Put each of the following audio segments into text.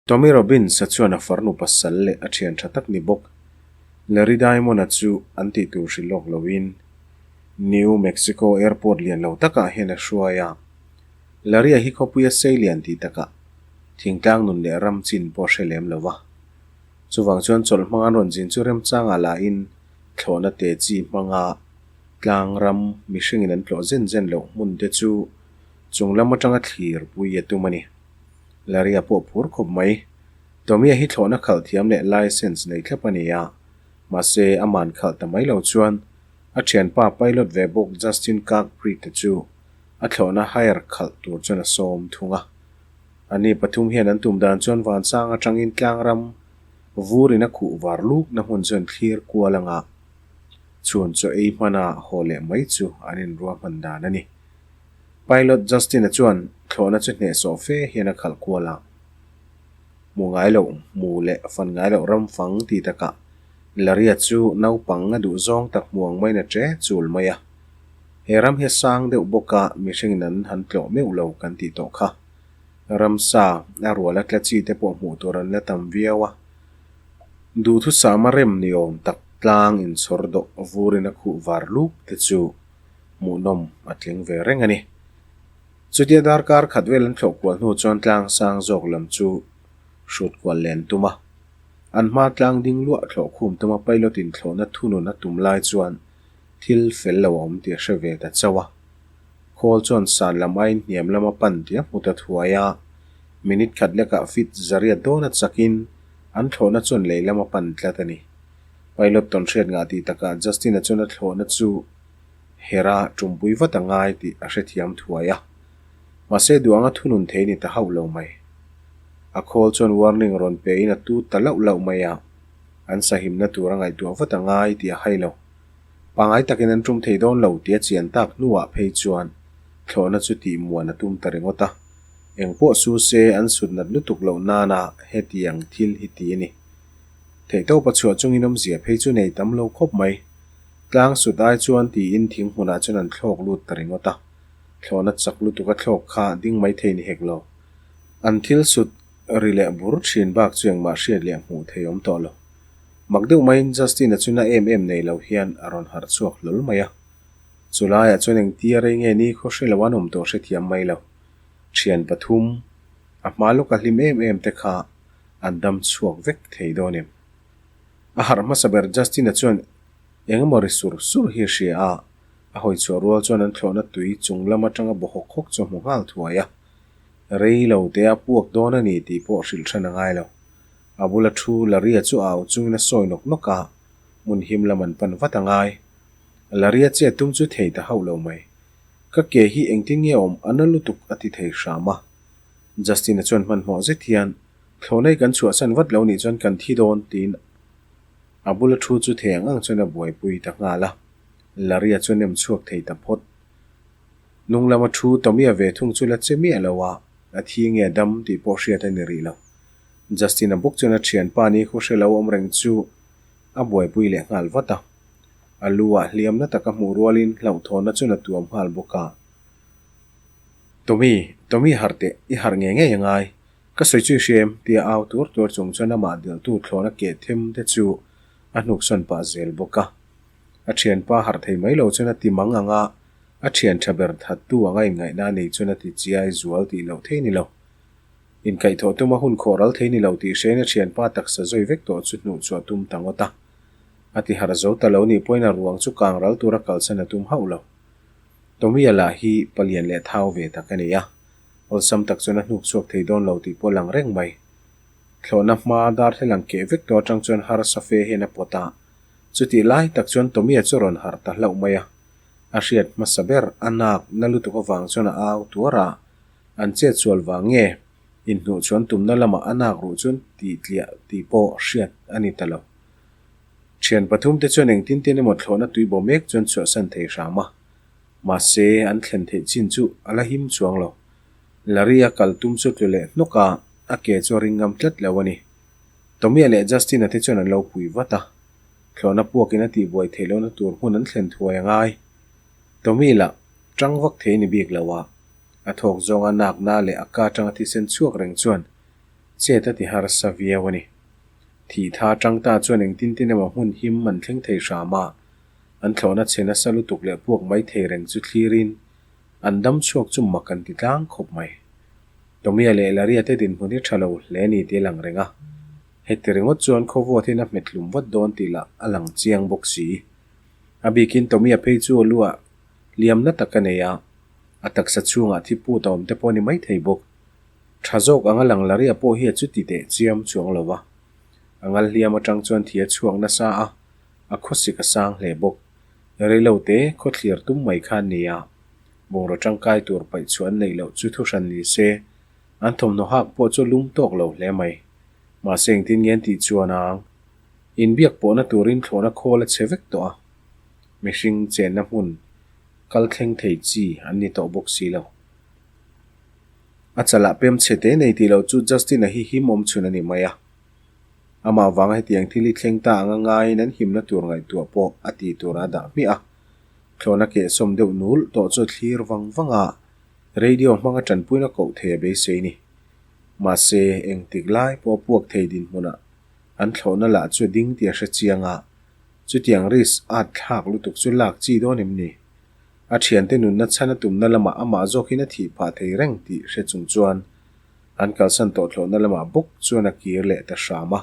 Tommy Robbins-a chuan a farnu pasal leh a thian tha tak ni bawk Larry Diamond-a chu an tih tur hrilh lawk loin New Mexico Airport lian lo takah hian a hruai a. Larry-a hi khawpuia sei lian tih takah thingtlang nun leh ram chin pawh a hre lem lo va. Chuvang chuan chawlh hmang an rawn zin chu remchangah lahin thlawhna te chi hmanga tlang ram mihringin an tlawh zen zen loh hmun te chu chung lam atanga thlir pui a tum a ni. Larry-a pawh phur khawp mai. Tommy-a hi thlawhna khalh thiam leh license nei thlap a ni a, mahse aman khalh ta mai lo chuan a thianpa pilot ve bawk Justin Kirkbride-a chu a thlawhna hire khalh tur chuan a sawm thung a. Ani pathum hian an tum dan chuan vansang atangin tlangram vurin a khuh var lukna hmun chuan thlir kual anga chhun chaw ei hmana haw leh mai chu an inruahman dan a ni. Pilot Justin-a chuan thlawhna chu hnehsawh fe hian a khalh kual a. Hmu ngai loh hmu leh fan ngai loh ram fang ti takah Laria chu naupang a duh zawng tak hmu ang maiin a che chul mai a. He ram hi a sang deuh bawk a, mihringin an han tlawh meuh lo kan tih tawh kha. Ramsa, a rual a tla chi te pawh hmuh tur an la tam viau a. Duhthusam a rem ni awm tak tlang inchhawr dawh vurin a khuh var luk te chu hmuhnawm a tling ve reng a ni. Chutia darkar khat vel an thlawh kual hnu chuan tlang sang zawk lam chu hrut kual len tum a. An hma tlang ding luah thlawh khum tuma pilot in thlawhna thunun a tum lai chuan thil fel lo a awm tih a hre ve ta chauh a. Khawl chuan san lam aiin hniam lama pan tih a hmu ta thuai a. Minute khat lekah fit zariat dawn a chakin an thlawhna chuan lei lama pan tlat a ni. Pilot tawn hriat ngah tih takah Justin-a chuan a thlawhna chu Hera tumpui vat a ngai tih a hrethiam thuai a. Mahse duang a thunun thei ni ta hauh lo mai. A khawl chuan warning rawn pe in a tut ta lauh lauh mai a. An sahimna tur a ngaihtuah vat a ngai tih a hai lo. Pangai takin an tum thei dawn lo tih a chian tak hnuah phei chuan thlawhna chu tih muan a tum ta ringawt a. Engpawh su se an sut nat lutuk loh nana hetiang thil hi ti a ni. Theihtawpa chhuah chungin awmzia phei chu nei tam lo khawp mai. Tlang sut ai chuan tiin thing hmunah chuan an thlawk lut ta ringawt a. Thlawhna chak lutuk a thlawk kha ding mai thei ni hek lo. An thil sut ri leh bur thin bak chu engmah hriat leh hmuh thei awm tawh lo. Mak deuh maiin Justin-a chu na em em nei lo hian a rawn harh chhuak hlawl mai a. Chu laiah chuan engtia rei nge ni khaw hre lo an awm tawh hrethiam mai lo. Thian pathum, a hma lawka hlim em em te kha an dam chhuak vek thei dawn em? A harh hmasa ber Justin-a chuan engemaw ri sur sur hi a hria a, a hawi chhuah rual chuan an thlawhna tui chung lam atanga baw hawk hawk chu a hmu nghal thuai a. Rei lo te a puak dawn a ni tih pawh hrilh hran a ngai lo. A bula thu Laria chu a au chungin a sawi nawk nawk a, hmun him lam an pan vat a ngai. Laria chet tum chu thei ta hauh lo mai. Ka ke hi engtin nge awm a na lutuk a ti thei hram a. Justin-a chuan hmanhmawh zet hian Thlawhnei kan chhuahsan vat lo nih chuan kan thi dawn tiin a bula thu chu thei ang ang chuan a buaipui ta nghal a. Laria chuan nem chhuak thei ta phawt. Hnung lama thu Tommy-a ve thung chu la che miah lo a, a thi nge dam tih pawh hriat a ni rih lo. Justin-a bawk chuan a thianpa ni khaw hre lo awm reng chu a buaipui leh nghal vat a. A lu ah hliamna taka hmuh rualin hlauhthawnna chuan a tuam nghal bawk a. Tommy, Tommy harh teh, i harh nge ngei a ngai. Ka sawi chu i hria em? tia au tuar tuar chung chuan amah delhtu thlawhna keh them te chu a hnuksawn pah zel bawk a. A thianpa harh thei mai lo chuan a ti mang ang a, a thian tha ber thattu anga inngaihna a nei chuan a ti chiai zual tih loh thei ni lo. Inkaihthawh tuma hun khawh ral thei ni lo tih hriain a thianpa taksa zawi vek tawh chu hnuh chhuah tum ta ngawt a. A ti harh zo ta lo nih pawhin a ruang chu kang ral tura kalsan a tum hauh lo. Tommy-a lah hi palian leh thau ve tak a ni a. Awlsam tak chuan a hnuk chhuak thei dawn lo tih pawh a lang reng mai. Thlawhna hma darthlalang keh vek tawh atang chuan harsa fe hian a pawt a. Chutih lai tak chuan Tommy-a chu rawn harh ta hlauh mai a. A hriat hmasa ber a nak na lutuk avang chuan a au tuar a, an chet sual vang nge inhnuh chuan tumna lamah a nak ruh chuan tih tliah tih pawh hriat a ni ta lo. Thian pathum te chuan engtin tin emaw thlawhna tui bawm mek chuan chhuahsan thei hram a. Mahse, an thlen theih chin chu a la him chuang lo. Larry-a kal tum chu tlu leh hnawk a, a ke chu a ring ngam tlat lo a ni. Tommy-a leh Justin-a te chuan an lo pui vat a. Thlawhna puakin a tihbuai theih lohna tur hmun an thlen thuai a ngai. Tommy lah tang vak thei ni bik lo a, a thawk zawnga nakna leh a ka atanga thisen chhuak reng chuan. Chet a ti harsa viau a ni. Thih tha atang ta chuan engtin tin emaw hmun him an thleng thei hram a, an thlawhna chhe nasa lutuk leh puak mai thei reng chu thlirin an dam chhuak chu mak an ti tlang khawp mai. Tomia leh Laria te dinhmun hi tha lo hle ni tih a lang reng a, heti ringawt chuan khawvuat hian a hmet hlum vat dawn tih lah a lang chiang bawk si. A bikin Tomia phei chu a lu ah liamna tak a nei a, a taksa chhungah thi put a awm te pawh a ni maithei bawk. Tha zawk anga lang Laria pawh hi a chuti teh chiam chuang lo va. A ngal hliam atang chuan thi a chhuak nasa a, a khawsik a sang hle bawk. Reilo te khawthlir tum mai kha an ni a, bungraw tangkai tur paih chhuah an neih loh chu thuhran ni se, an thawmhnaw hak pawh chu lum tawk lo hle mai. Mahse engtin nge an tih chuan ang? Inbiak pawhna turin thlawhna khawl a chhe vek tawh a, mihring chenna hmun kal thleng thei chi an ni tawh bawk si lo. A chalah pem chhe te nei tih loh chu Justin-a hi him awm chhun a ni mai a. Amah vanga hetiang thil hi thleng ta anga ngaiin an himna tur ngaihtuah pawh a ti tur a dah hmiah a. Thlawhna kehsawm deuh nul tawh chu a thlir vang vang a, radio hmanga tanpuina koh thei a beisei ni. Mahse, engtik lai pawh a puak thei dinhmunah an thlawhna lah chu a ding tih a hre chiang a, chutiang risk at thlak lutuk chu lak chi dawn em ni? A thiante nunna chhan a tumna lamah amah zawkin a thih phah thei reng tih hre chung chuan an kalsan tawh thlawhna lamah bawk chuan a kir leh ta hram a.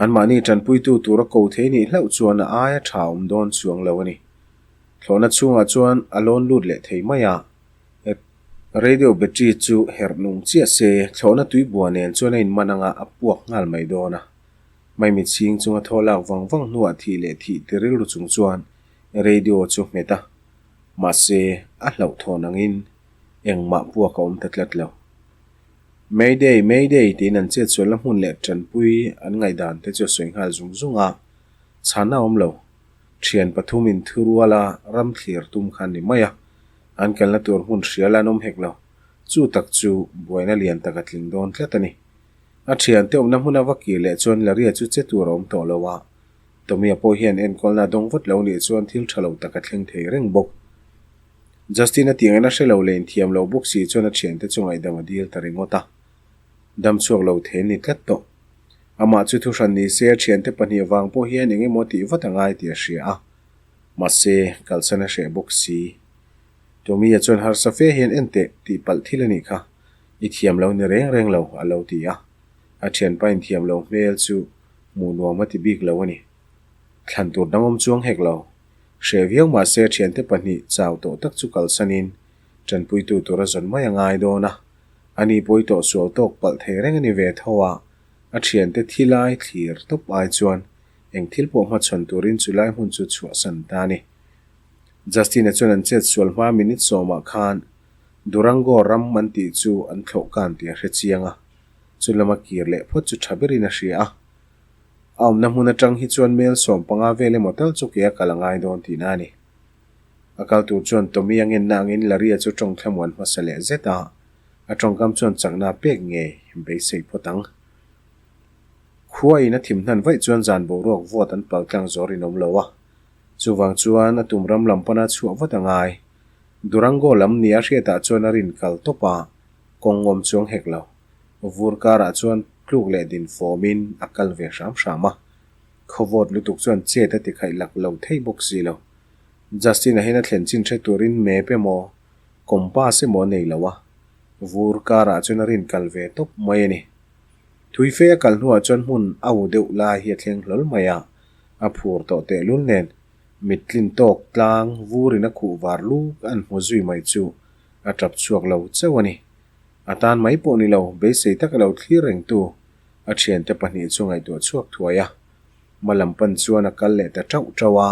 Anmahni tanpuitu tura ko thei nih hlauh chuan a aia tha awm dawn chuang lo a ni. Thlawhna chhungah chuan a lawn lut leh thei mai a. Radio battery chu herh nung chiah se thlawhna tuibua nen chuan a inman anga a puak nghal mai dawn a. Maimit chhing chunga thaw lak vang vang hnuah thih leh thih ti rilru chung chuan Radio chu hmet a, mahse a hlauhthawn angin engmah puak a awm ta tlat lo. Mayday, Mayday tiin an chetsualna hmun leh tanpui an ngaihdan te chu a sawi nghal zung zung a, chhan a awm lo. Thian pathum in thuruala ram thlir tum kha an ni mai a, an kalna tur hmun hrial an awm hek lo. Chu tak chu buaina lian tak a tling dawn tlat a ni. A thiante awmna hmun a va kir leh chuan Laria chu che tur a awm tawh lo a, Tommy-a pawh hian enkawlna a dawng vat lo nih chuan thil tha lo tak a thleng thei reng bawk. Justin-a tih ngaihna hre lo leh inthiam lo bawk si chuan a thiante chu ngaihdam a dil ta ringawt a. Dam chhuak lo thei an ni tlat tawh. Amah chu thuhran ni se a thiante pahnih vang pawh hian eng emaw tih vat a ngai tih a hria a. Mahse, kalsan a hreh bawk si. Tommy-a chuan harsa fe hian en teh tih palh thil a nih kha. I thiam lo ni reng reng lo, a lo ti a. A thianpa inthiam lo hmel chu hmuh nuam a ti bik lo a ni. Thlan tur dang awm chuang hek lo. Hreh viau mah se thiante pahnih chau tawh tak chu kalsanin tanpuitu tur a zawn mai a ngai dawn a. Ani pawi tawh sual tawk palh thei reng a ni ve tho a, a thiante thi lai thlir tawp ai chuan eng thil pawh hmachhawn turin chu lai hmun chu chhuahsan ta a ni. Justin-a chuan an chet sual hma minute sawmah khan Durango ram an tih chu an thlawh kan tih a hre chiang a. Chu lama kir leh phawt chu tha berin a hria a. A awmna hmun atang hi chuan mel 15 vel emaw tal chu ke a kal a ngai dawn tihna a ni. A kal tur chuan Tommy a ngenna angin Laria chu tawng thlamuan hmasa leh zet a, a tawngkam chuan chakna pek ngei beisei phawt ang. Khua in a thim hnan vaih chuan zan boruak vawt an pal tlang zawr in awm lo a, chuvang chuan a tum ram lam pana chhuah vat a ngai. Durango lam nia hriatah chuan a rin kal tawp a, kawng awm chuang hek lo. Vur karah chuan tluk leh din fawmin a kal ve hram hram a. Khawvawt lutuk chuan chet a ti khaih lak lo thei bawk si lo. Justin-a hian a thlen chin hre turin map emaw, compass emaw a nei lo a. Vur karah chuan a rin kal ve tawp mai a ni. Thui fe a kal hnuah chuan hmun a u deuh lai hi a thleng hlawl mai a, a phur tawh tehlul nen mittlin tawk tlang vurin a khuh var luk an hmu zui mai chu a tap chhuak lo chauh a ni. A tan mai pawh ni lo, beisei taka lo thlir rengtu a thiante pahnih chu ngaihtuah chhuak thuai a. Hma lam pan chuan a kal leh ta tauh tauh a,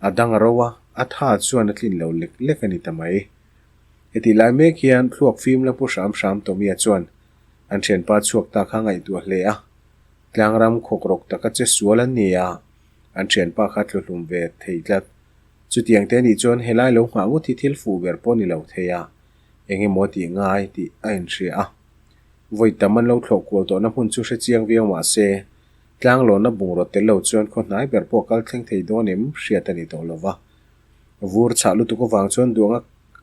a dang a ro a, a tha chuan a tlin lo lek lek a ni ta mai. Hetih lai mek hian thluak fim la pu hram hram Tommy-a chuan an thianpa chhuak ta kha ngaihtuah hle a. Tlangram khawkrawk taka che sual an ni a, an thianpa kha tluhlum ve thei tlat. Chutiang te nih chuan helai lo nghah ngawt hi thil fuh ber pawh ni lo thei a, eng emaw tih ngai tih a inhria a. Vawi tam an lo thlawh kual tawhna hmun chu hre chiang viau mah se, tlanglawnna bungraw tel lo chuan khaw hnai ber pawh kal thleng thei dawn em hriat a ni tawh lo va. Vur chhah lutuk avang chuan duanga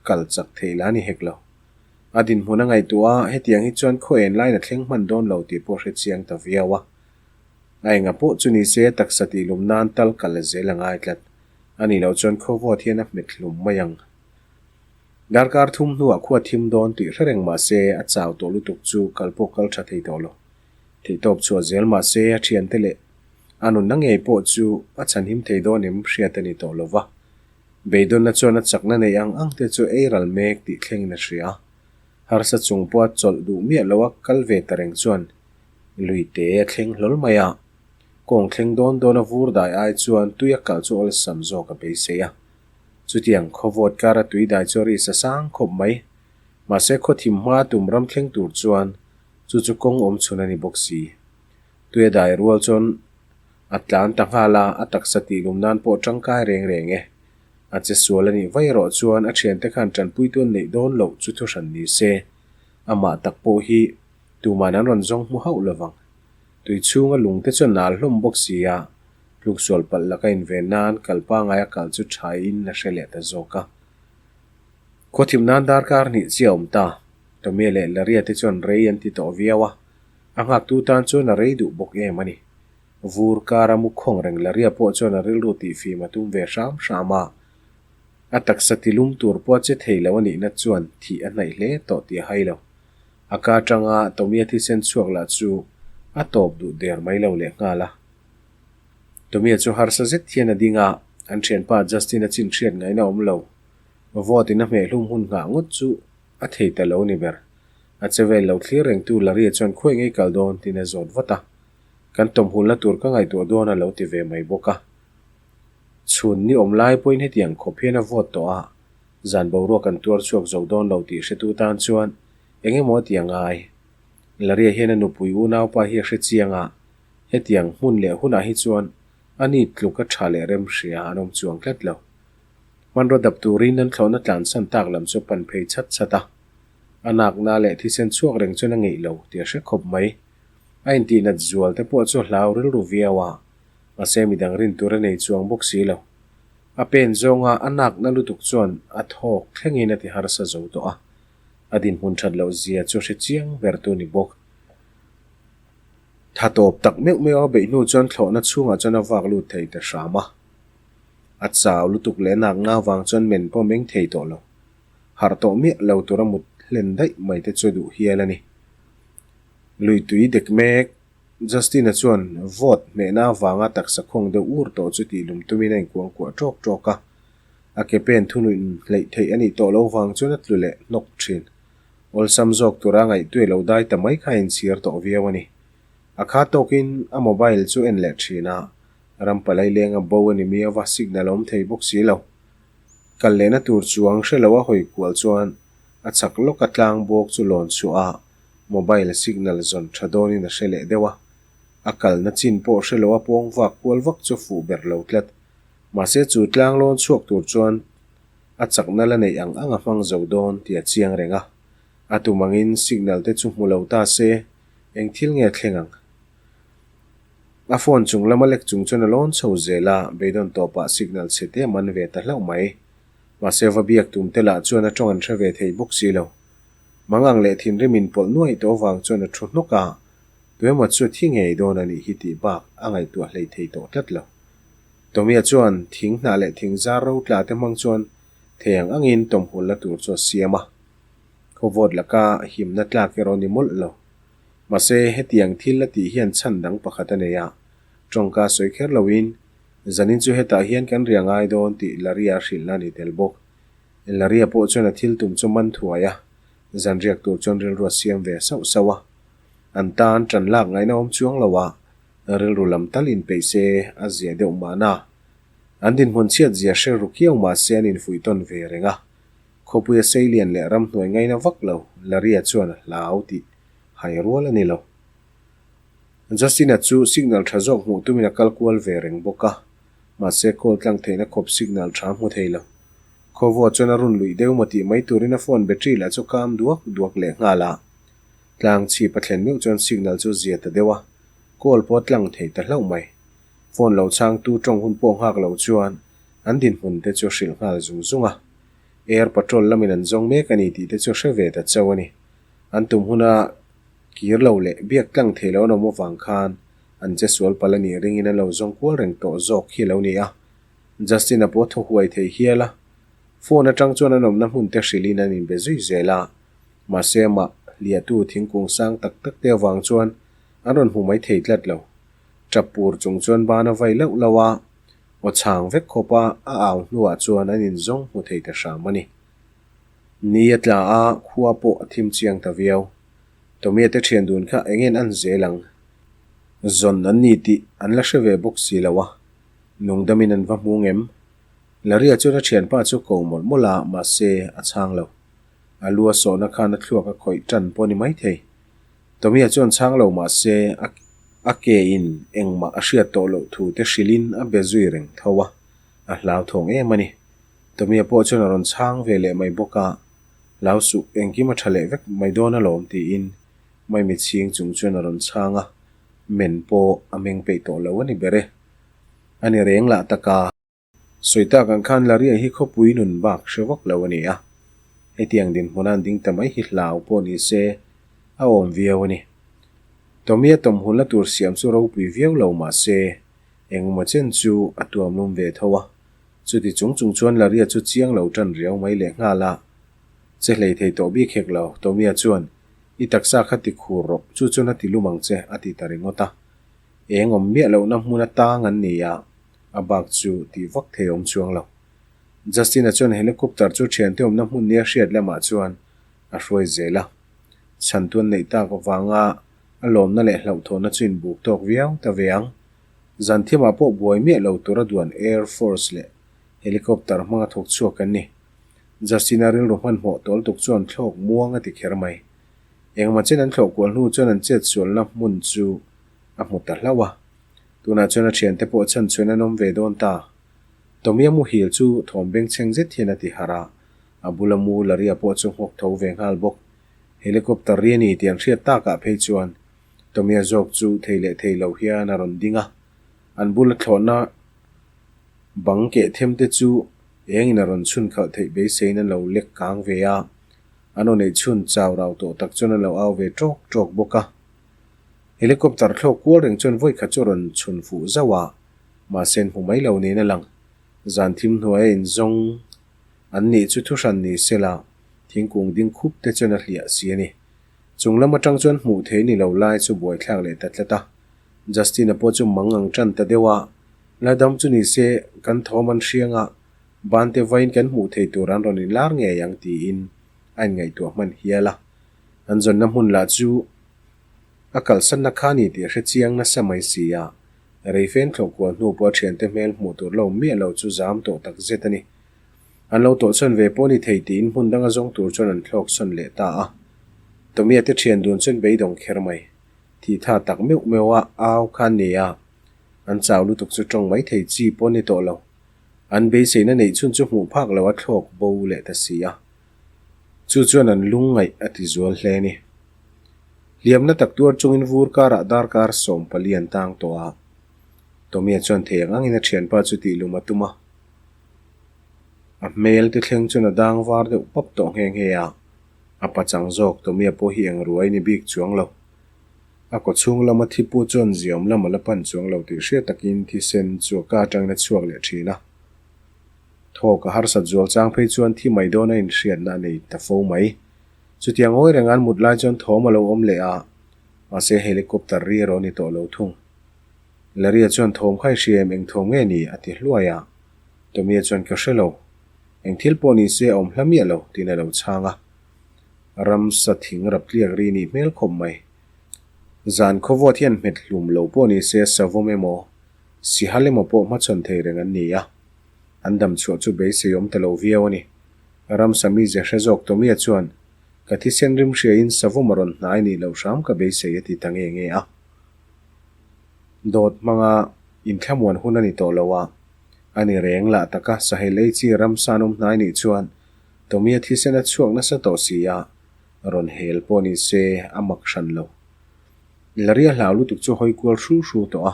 kal chak thei la ni hek lo. A dinhmun a ngaihtuah a, hetiang hi chuan khaw en lain a thleng hman dawn lo tih pawh hre chiang ta viau a. A enga pawh chu ni se taksa tihlum nan tal kal zel a ngai tlat. A nih loh chuan khaw vawt hian a hmet hlum mai ang. Darkar thum hnuah khua thim dawn tih hre reng mah se a chau tawh lutuk chu kal pawh kal tha thei tawh lo. Theihtawp chhuah zel mah se a thiante leh a nunna ngei pawh chu a chhanhim thei dawn em hriat a ni tawh lo va. Beidawnna chuan a chakna neih ang ang te chu ei ral mek tih thlengin a hria. Harsa chung pawha chawlh duh miah loa kal ve ta reng chuan lui te a thleng hlawl mai a. Kawng thleng dawn dawna vur dai ai chuan tui a kal chu awlsam zawk a beisei a. Chutiang khawvawt kara tui dai chu a ri sa sang khawp mai. Mahse khaw thim hma tum ram thleng tur chuan chu chu kawng awm chhun a ni bawk si. Tui a dai rual chuan a tlan ta nghal a, a taksa tih lum nan pawh tangkai reng reng e. A che sual a nih vai erawh chuan a thiante khan tanpuitu an neih dawn loh chu thuhran ni se. Amah tak pawh hi tuman an rawn zawng hmu hauh lovang. Tui chhunga lungte chu a nal hlawm bawk si a, tluk sual palh laka inven nan kal pangai a kal chu thain a hre leh ta zawk a. Khaw thim nan darkar hnih chiah a awm ta. Tomia leh Laria te chuan rei an ti tawh viau a, a nghaktu tan chuan a rei duh bawk em a ni. Vur kara mu khawng reng Laria pawh chuan a rilru tihfim a tum ve hram hram a. A taksa tilum tur pawh a che thei lo a nihna chuan thih a hnaih hle tawh tih a hai lo. A ka atanga Tomia thisen chhuak lah chu a tawp duh der mai lo leh nghal a. Tomia chu harsa zet hian a ding a, an thianpa Justin a chin hriat ngaihna awm lo. Vote in a hmeh hlum hun nghah ngawt chu a thei ta lo ni ber. A che vel lo thlir rengtu Laria chuan khuai ngei kal dawn tiin a zawt vat a. Kan tawmhulna tur ka ngaihtuah dawn a lo ti ve mai bawk a. Chhun ni awm lai pawhin hetiang khawp hian a vote tawh a, zan boruak an tuar chhuak zo dawn lo tih hretu tan chuan eng emaw a ti a ngai. Laria hian a nupui unaupa hi a hre chiang a, hetiang hmun leh hunah hi chuan a ni tluk a tha leh rem hria an awm chuang tlat lo. Hmanraw dap turin an thlawhna tlansan tak lam chu pan phei chhat chhat a, a nakna leh thisen chhuak reng chuan a ngeih lo tih a hre khawp mai. A intihnat zual te pawh chu a hlau rilru viau a, mahse midang rin tur a nei chuang bawk si lo. A pen zawnga a nakna lutuk chuan a thawk thlengin a ti harsa zo tawh a, a dinhmun that loh zia chu hre chiang ber tu ni bawk. Tha tawp tak meuh meuh a beih hnu chuan thlawhna chhungah chuan a vak lut thei ta hram a. A chau lutuk leh nak nga vang chuan men pawh meng thei tawh lo. Harh tawh miah lo tura mut hlen daih mai te chu duh hial a ni. Lui tui dek mek Justin-a chuan vote hmehna avanga taksa khawng deuh ur tawh chu tih lum tumin a inkuang kuah ṭawk ṭawk a. A ke pen thunuih hleih theih a nih tawh lo vang chuan a tlu leh hnawk ṭhin. Awlsam zawk tura ngaihtuah lo dai ta mai kha a inchhir tawh viau a ni. A kha tawkin a mobile chu en leh ṭhin a, ram palai lenga bo a ni miau va, signal a awm thei bawk si lo. Kal lehna tur chuang hre lo a hawi kual chuan a chak lawka tlang bawk chu lawn chhuah a, Mobile signal zawn tha dawnin a hre leh deuh a, a kalna chin pawh hre lo a pawng vak kual vak chu fuh ber lo tlat. Mahse chu tlang lawn chhuak tur chuan a chakna la neih ang ang a hmang zo dawn tih a chiang reng a. A tum angin signal te chu hmu lo ta se eng thil nge thleng ang? A phone chung lama lek chung chuan a lawn chho zel a, beidawn tawpah signal chhe te a man ve ta hlauh mai. Mahse va biak tum te lah chuan a tawng an hre ve thei bawk si lo. Mangang leh thinrim in pawlh nuaih tawh avang chuan a thu hnawk a, tuemaw chu thi ngei dawn a nih hi tih bak a ngaihtuah hlei thei tawh tlat lo. Tomia chuan thing hnah leh thing zar ro tla te hmang chuan thei ang angin tawmhul la tur chu a siam a. Khawvawt laka himna tlak erawh ni mawlh lo. Mahse, hetiang thil a tih hian chhan dang pakhat a nei a, tawngka sawi kher loin zanin chu hetah hian kan ria ngai dawn tih Laria a hrilhna a ni tel bawk. Laria pawh chuan a thil tum chu man thuai a, zan riak tur chuan rilru a siam ve sauh sauh a. An tan tan lak ngaihna awm chuang lo a, rilru lam tal inpeih se a zia deuh mahna. An dinhmun chhiat zia hre ru kiau mah se an infuih tawn ve reng a. Khawpuia seilian leh ramhnuai ngaina vak lo Laria chuan a hlau tih hai rual a ni lo. Justin-a chu signal tha zawk hmuh tumin a kal kual ve reng bawk a. Mahse call tlang theihna khawp signal tha hmu thei lo. Khawvua chuan a run luih deuh maw tih mai turin a phone battery lah chu kam duak duak leh nghal a. Tlang chhip a thlen meuh chuan signal chu zia ta deuh a, call pawh a tlang thei ta hlauh mai. Phone lo chhangtu tawng hun pawh nghak lo chuan an dinhmun te chu a hrilh nghal zung zung a. Air Patrol lamin an zawng mek a ni tih te chu hre ve ta chauh a ni. An tum huna kir lo leh biak tlang thei lo an awm avang khan an che sual palh a nih ringin an lo zawng kual reng tawh zawk hi a lo ni a. Justin-a pawh thaw huai thei hial a. Phone atang chuan an awmna hmun te hrilhin an inbe zui zel a. Mahse amah hliahtu thingkung sang tak tak te avang chuan an rawn hmu mai thei tlat lo. Tap pur chung chuan ban a vai lauh lauh a, aw chhang vek khawp a a au hnuah chuan an inzawng hmu thei ta hram a ni. Ni a tla a, khua pawh a thim chiang ta viau. Tomia te thian dun kha eng en an zel ang? Zawn an ni tih an la hre ve bawk si lo a, nungdamin an va hmu ngem? Laria chuan a thianpa chu ko mawlh mawlh a, mahse a chhang lo. A lu a sawhna khan a thluak a khawih tan pawh a ni maithei. Tomia chuan chhang lo mahse a a ke in engmah a hriat tawh loh thu te hrilhin a be zui reng tho a, a hlauthawng em a ni. Tomia pawh chuan a rawn chhang ve leh mai bawk a, Hlau suh, engkim a tha leh vek mai dawn alawm tiin Maimi chhing chung chuan a rawn chhang a, men pawh a meng peih tawh lo a ni ber e. A ni reng lah tak a. Sawi tak ang khan Laria hi khawpui nun bak hre vak lo a ni a, hetiang dinhmun an ding ta mai hi hlau pawh ni se a awm viau a ni. Tommy-a tawmhulna tur siam chu ropui viau lo mah se engemaw chen chu a tuamlum ve tho a, chuti chung chung chuan Laria chu chiang lo tan riau mai lehnghal a, che hlei thei tawh bik hek lo. Tommy-a chuan, I taksa kha ti khur rawh, chu chuan a ti lum ang che, a ti ta ringawt a. Eng awm miah lohna hmun atang an ni a, a bak chu tih vak thei awm chuang lo. Justin-a chuan helicopter chu thiante awmna hmun nia hriat lamah chuan a hruai zel a. Chhantu an neih tak avanga a lawmna leh hlauhthawhna chu inbuk tawk viau ta ve ang. Zan thiamah pawh buai miah lo tura duan Air Force leh helicopter hmanga thawk chhuak an ni. Justin-a rilru hmanhmawh tawl tuk chuan thlawk muang a ti kher mai. Engmah chen an thlawh kual hnu chuan an chetsualna hmun chu a hmu ta hlauh a. Tunah chuan a thiante pawh chhan chhuan an awm ve dawn ta. Tomia muhil chu thawm bengchheng zet hian a ti harh a, a bula mu Laria pawh chu nghawk tho ve nghal bawk. Helicopter ri a ni tih an hriat takah phei chuan Tomia zawk chu thei leh thei lo hian a rawn ding a, an bula thlawhna bang keh them te chu engin a rawn chhun khalh theih beiseiin an lo lek kang ve a, an aw neih chhun chau rau tawh tak chuan an lo au ve tawk tawk bawk a. Helicopter thlawk kual reng chuan vawi khat chu a rawn chhun fuh zauh a, mahse an hmu mai lo niin a lang. Zan thim hnuaia inzawng an nih chu thuhran ni se la, thingkung ding khup te chuan a hliah si a ni. Chung lam atang chuan hmuh thei ni lo lai chu buaithlak leh ta tlat a. Justin-a pawh chu mang ang tan ta deuh a, La dam chu ni se, kan thawm an hriang a, ban te vawiin kan hmuh thei tur an rawn inlar ngei ang tiin a inngaihtuah hman hial a. An zawnna hmun lah chu A kalsanna kha ni tih a hre chiang nasa mai si a, Reifen thlawh kual hnu pawh a thiante hmel hmuh tur lo miah lo chu zam tawh tak zet a ni. An lo tawhchhawn ve pawh ni thei tiin hmun danga zawng tur chuan an thlawk sawn leh ta a. Tomia te thian dun chuan beidawng kher mai. Thih tha tak meuh meuh a au kha an ni a, an chau lutuk chu tawng mai thei chi pawh ni tawh lo. An beiseina neih chhun chu hmuh phak lo a thlawk bo leh ta si a. Chu chuan an lungngaih a ti zual hle a ni. Hliamna tak tuar chungin vur karah darkar 14 an tang tawh a. Tommy-a chuan thei ang angin a thianpa chu tih lum a tum a. A hmel te thleng chuan a dang var deuh pap tawh nghe nghe a. A pachang zawk Tommy-a pawh hi eng ruai ni bik chuang lo. A kaw chhung lama thi pu chuan ziawm lam a la pan chuang lo tih hriat takin thisen chu a ka atangin a chhuak leh thin a. Thawk a harsat zual chang phei chuan thi mai dawn a inhriatna a nei ta fo mai. Chutiang ngawi reng an mut lai chuan thawm a lo awm leh a, mahse helicopter ri erawh a ni tawh lo thung. Laria chuan thawm kha i hria em, eng thawm nge ni? a ti hluai a. Tommy-a chuan ka hre lo. Eng thil pawh ni se a awm hla miah lo, tiin a lo chhang a. Ramsa thing rap tliak ri nih hmel khawp mai. Zan khawvawt hian hmet hlum lo pawh ni se savawm emaw, sihal emaw pawh hmachhawn thei reng an ni a. An dam chhuah chu beisei awm ta lo viau a ni. Ramsa mize hre zawk Tommy-a chuan, Ka thisen rim hriain savawm a rawn hnai nih loh hram ka beisei a ti ta nge nge a. Dawt hmanga inthlamuan hun a ni tawh lo a, a ni reng lah taka sahel ei chi ramsa an awm hnai nih chuan Tommy-a thisen a chhuak nasa tawh si a, rawn hel pawh ni se a mak hran lo. Laria hlau lutuk chu hawi kual hru hru tawh a,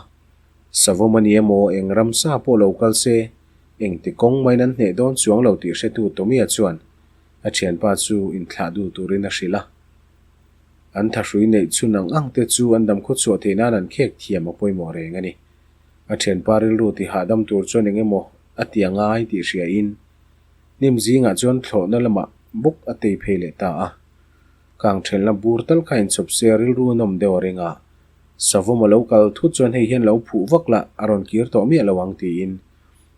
Savawm a ni emaw eng ramsa pawh lo kal se, Engti kawng maiin an hneh dawn chuang lo tih hretu Tommy-a chuan. A thianpa chu inthlah dul turin a hrilh a. An thahrui neih chhun ang ang te chu an dam khawchhuah theih nan an khek thiam a pawimawh reng a ni. A thianpa rilru ti hahdam tur chuan eng emaw a ti a ngai tih hriain hnim zingah chuan thlawhna lamah bawk a tei phei leh ta a. Kang thelna bur tal kha inchawp se rilru nawm deuh a ring a. Savawm a lo kal thut chuan hei hian lo phuh vak lah a rawn kir tawh miah lo ang tiin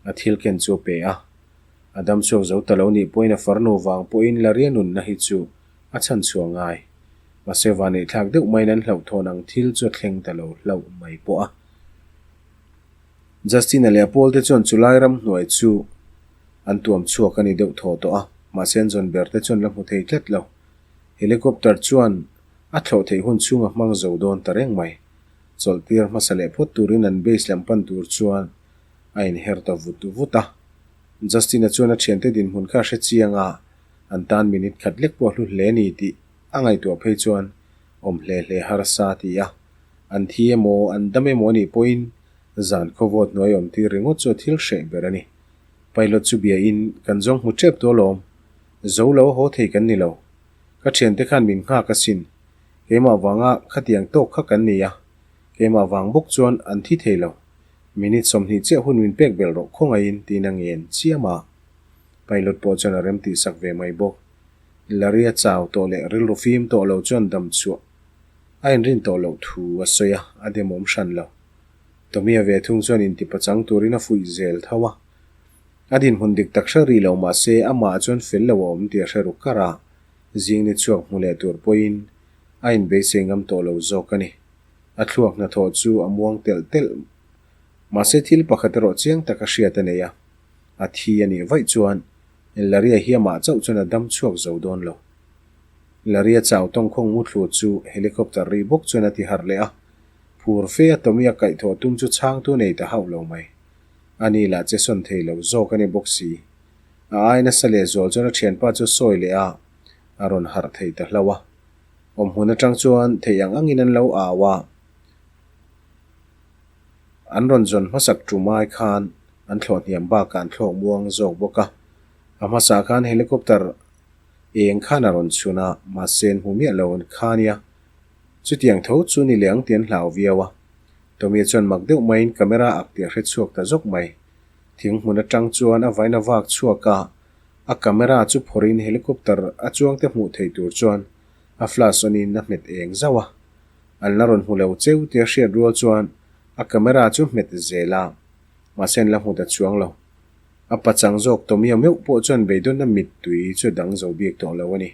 a thil ken chu a pe a. A dam chhuak zo ta lo nih pawhin a farnu vang pawhin Laria nunna hi chu a chhan chhuah ngai. Mahse vaneihthlak deuh maiin an hlauhthawn ang thil chu a thleng ta lo hlauh mai pawh a. Justin-a leh a pawlte chuan chulai ramhnuai chu an tuam chhuak a ni deuh thaw tawh a, mahse an zawn ber te chuan la hmu thei tlat lo. Helicopter chuan a thlawh theih hun chhung a hmang zo dawn ta reng mai. Chawlh tir hmasa leh phawt turin an base lam pan tur chuan a inher ta vut vut a. Justin-a chuan a thiante dinhmun kha a hre chiang a, an tan minute khat lek pawh a hlu hle ni tih a ngaihtuah phei chuan awm hle hle harsa a ti a. An thi emaw, an dam emaw anih pawhin zan khawvawt hnuai awm tir ringawt chu a thil hreh ber a ni. Pilot chu bia in kan zawng hmu tep tawh alawm. Zo lo a haw thei kan ni lo. Ka thiante khan min nghak asin. Keimah vanga khatiang tawk kha kan ni a. Keimah vang bawk chuan an thi thei lo. Minute 20 chiah hun min pek belh rawh khawngaihin tiin a ngen chiam a. Pilot pawh chuan a rem tih sak ve mai bawk. Larry a chau tawh leh rilru fim tawh lo chuan dam chhuah a inrin tawh loh thu a sawi a, a demawm hran lo. Tommy-a ve thung chuan intipachang turin a fuih zel tho a. A dinhmun dik tak hre rih lo mah se amah chuan fel lo a awm tih a hre ru kar a, zing ni chhuak hmu leh tur pawhin a inbeisei ngam tawh lo zawk a ni. A thluak hnathawh chu a muang telh telh. Mahse thil pakhat erawh chiang taka hriat a nei a, a thi a nih vaih chuan Laria hi amah chauh chuan a dam chhuak zo dawn lo. Laria chau tawngkhawng muthlu chu helicopter ri bawk chuan a ti harh leh a, phur fe a Tommy a kaihthawh tum chu chhangtu nei ta hauh lo mai. Ani lah che sawn thei lo zawk a ni bawk si. A ai nasa leh zual chuan a thianpa chu sawi leh a, a rawn harh thei ta hlauh a. Awmhmun atang chuan theih ang angin an lo au a. An rawn zawn hmasak tum ai khan an thlawh hniam bakah an thlawk muang zawk bawk a. A hmasa khan helicopter eng khan a rawn chhun a, mahse an hmu miah lo kha nia. Chutiang tho chu ni leh ang tih an hlau viau a. Tommy chuan mak deuh maiin camera ak tih a hre chhuak ta zawk mai. Thing hmun atang chuan a vaina vak chhuak a, a camera chu phawrhin helicopter a chuangte hmuh theih tur chuan a flash on in a hmet eng zauh a. An la rawn hmu lo cheu tia hriat rual chuan a camera chu hmet zel a, mahse an la hmu ta chuang lo. A pachang zawk Tommy-a meuh pawh chuan beidawnna mittui chu a dang zo bik tawh lo a ni.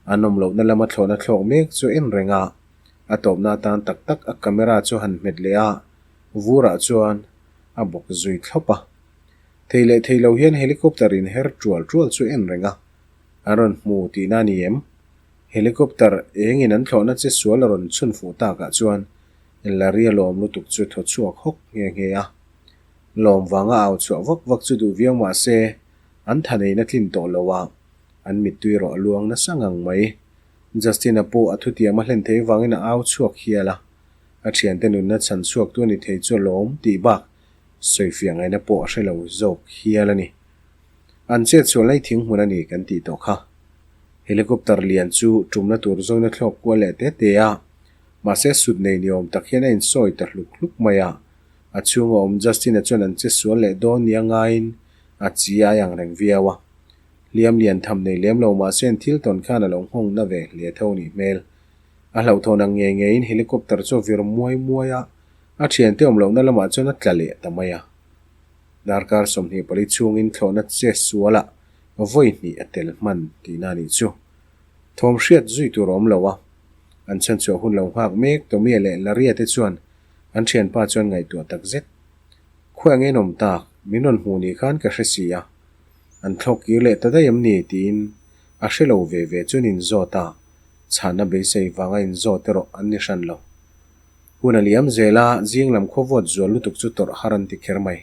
An awm lohna lama thlawhna thlawk mek chu en reng a, a tawpna atan tak tak a camera chu han hmet leh a, vurah chuan a bawk zui thlawp a. Thei leh thei lo hian helicopter in her tual tual chu en reng a, an rawn hmu tihna a ni em? Helicopter engin an thlawhna che sual a rawn chhun fuh takah chuan Larry-a lawm lutuk chu thaw chhuak hawk nghe nghe a. Lawm vanga au chhuah vak vak chu duh viau mah se an tha neihna tlin tawh lo a, an mittui erawh a luang nasa ngang mai. Justin-a pawh a thutiam a hlen thei vangin a au chhuak hial a, a thiante nunna chhan chhuaktu a ni thei chu a lawm tih bak sawifiah ngaihna pawh a hre lo zawk hial a ni. An chet chhuah lai thing hmun a ni kan tih tawh kha. Helicopter lian chu tumna tur zawina thlawk kual leh te te a, mahse sut nei ni awm tak hian a insawi ta hluk hluk mai a. A chhunga awm Justin-a chuan an che sual leh dawn nia ngaiin a chi ai ang reng viau a. Hliam lian tham nei lem lo mahse an thil tawn khan a lo nghawng na ve hle tho nih hmel. A hlauhthawn ang ngei ngeiin helicopter chu a vir muai muai a, a thiante awm lohna lamah chuan a tla leh ta mai a. Darkar 24 chhungin thlawhna che sualah vawi hnih a tel hman tihna a nih chu. Thawm hriat zui tur a awm lo a, an chhanchhuah hun lo nghak mek Tommy-a leh Larry-a te chuan an thianpa chuan ngaihtuah tak zet. Khawi ang enawm tak, min rawn hmuh ni khan ka hre si a. An thlawk kir leh ta daih em ni tiin a hre lo ve ve chuan inzawt a, chhanna beisei vanga inzawt erawh an ni hran lo. Hun a liam zel a, zing lam khawvawt zual lutuk chu tawrh har an ti kher mai.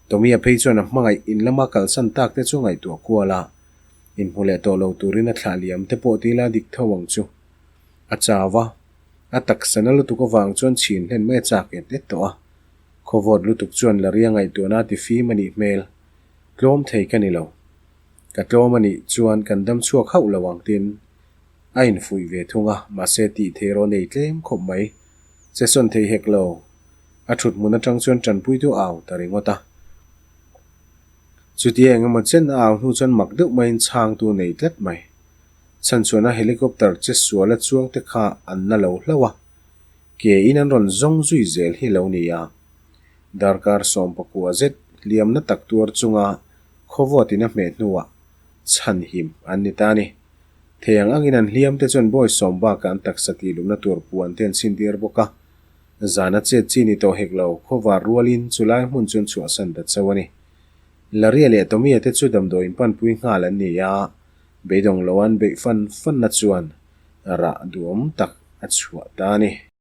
Tommy-a phei chuan a hmangaih in lama kalsan tak te chu ngaihtuah kual a, inhmu leh tawh lo turin a thlah liam te pawh tila dik tho ang chu. A chau a, a taksa na lutuk avang chuan chhin hlen mai a chak et et tawh a. Khawvawt lutuk chuan Larry-a ngaihtuahna a ti fim a nih hmel. Tlawm thei ka ni lo. Ka tlawm a nih chuan kan dam chhuak hauh lo ang tin a infuih ve thung a, mahse tih theih erawh nei tlem khawp mai. Che sawn thei hek lo. A thut hmun atang chuan tanpuitu a au ta ringawt a. Chutia eng emaw chen a au hnu chuan mak deuh maiin chhangtu nei tlat mai. Chhanchhuahna helicopter che suala chuang te kha an na lo hlauh a, ke in an rawn zawng zui zel hi lo ni a. Darkar 19 zet hliamna tak tuar chunga khawvawt in a hmeh hnuah chhanhim an ni ta a ni. Thei ang angin an hliam te chuan bawi sawm bakah an taksa tihlumna tur puan te an chhintir bawk a. Zana chet chi ni tawh hek lo, khawvar rualin chulai hmun chu an chhuahsan ta chauh a ni. Laria leh Tomia te chu damdawiin panpui nghal an ni a, beidawng lo an beih fan fanna chuan rah duhawm tak a chhuah ta a ni.